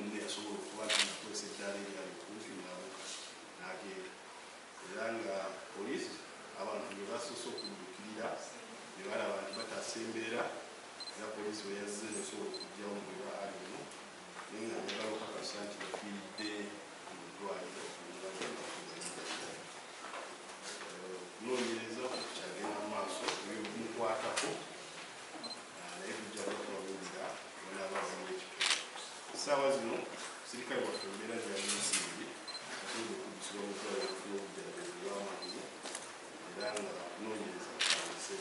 munne yasobola okuba nti nakozesa eddaala eryali okumpi n'abuuka n'agenda. Era nga poliisi abantu be basoose okuddukirira ne balaba nti bataasa embeera, era poliisi bwe yazze nesobola okuggyawo Mugerwa Allen, naye nga njagala okukakasa nti yafiiridde mu ddwaliro. Okunoonyereza kukyagenda mu maaso ebyomukwatako, naye tujja kubabuulira wanaaba waliwo ekipya. Essaawa zino sirikale waffe embeera gyali nsingi asobodde okuddusibwa mu ddwaliro okufuna obujjanjabi obw'amangu, era nga okunoonyereza kutandise.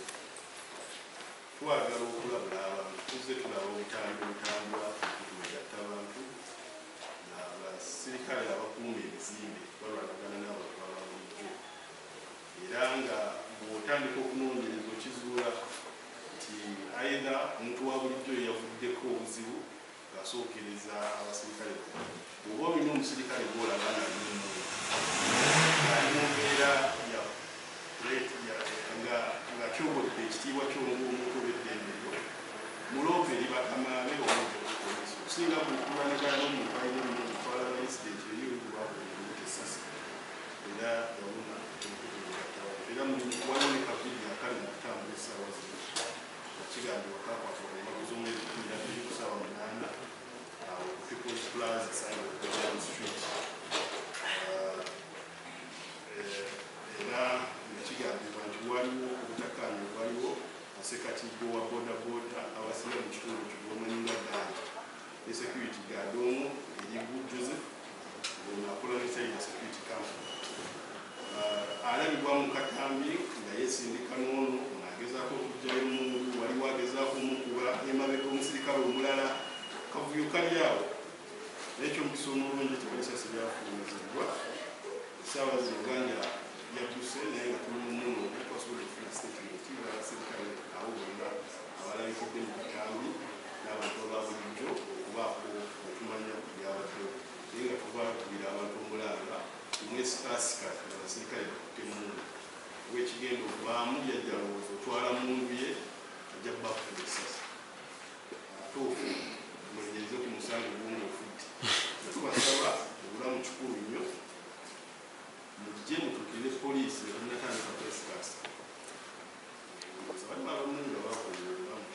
Twagala okulabula abantu, tuzze tulaba obutambi obutambula ku mikutu abantu abasirikale abakuuma ebizimbe balwanagana n'abantu aba bulijjo, era nga bw'otandika okunoonyereza okizuula nti either omuntu wa bulijjo yavuddeko obuzibu ng'asookereza abasirikale. Bw'oba olina omusirikale gw'olaba nga ali mu mbeera ya nga kyobodde ekitiibwa ky'omuntu oba eddembe lyo, muloope eri bakama be oba ojja ku poliisi, okusinga kulwanagana n'omuntu alina emmundu. Twalaba incident eri olugwakuomuta essasi era yawona omukutu. Era waliwo ne kavidiyo akali mu kutambula essaawa zino nga kigambibwa kakwatibwa ku nnaku z'omwezi 12 ku ssaawa 8 awo ku People's Plaza side of William Street. Era nga kigambibwa nti waliwo obutakkaanya obwaliwo asekatigo wa boda boda abasinga mu kitundu kigwomanyi nga Ganja ne security guard omu erigu Joseph, ono akola ne China Security Company. Alabibwa mu katambi nga yeesindika n'ono, ono agezaako okuggyayo emundu, waliwo agezaako omukuba emabega omusirikale omulala. Kavuyo kali awo, naye ekyomukisa omulungi tewali sasi lyafulumizibwa. Essaawa zino Ganja yadduse, naye nga tuli mumunoonya twasobodde okufuna statement y'abasirikale abo bonna abalabikidde mu katambi n'abantu aba bulijjo okubaako okumanya ku byabaddewo, naye nga tubakubira abantu omulanga omwesikasika nga abasirikale bakutte mundu wekigenda okubaamu yajja alowooza otwala mundu ye ajja kubakuba essasi, ate ofu mulenyereze ku musango gumu ofudde. Tubasaba, obulamu kikulu nnyo, mujje mutuukirire poliisi nga temunnatandika kwesikasika. Balimu abamu nga bakola obulamu.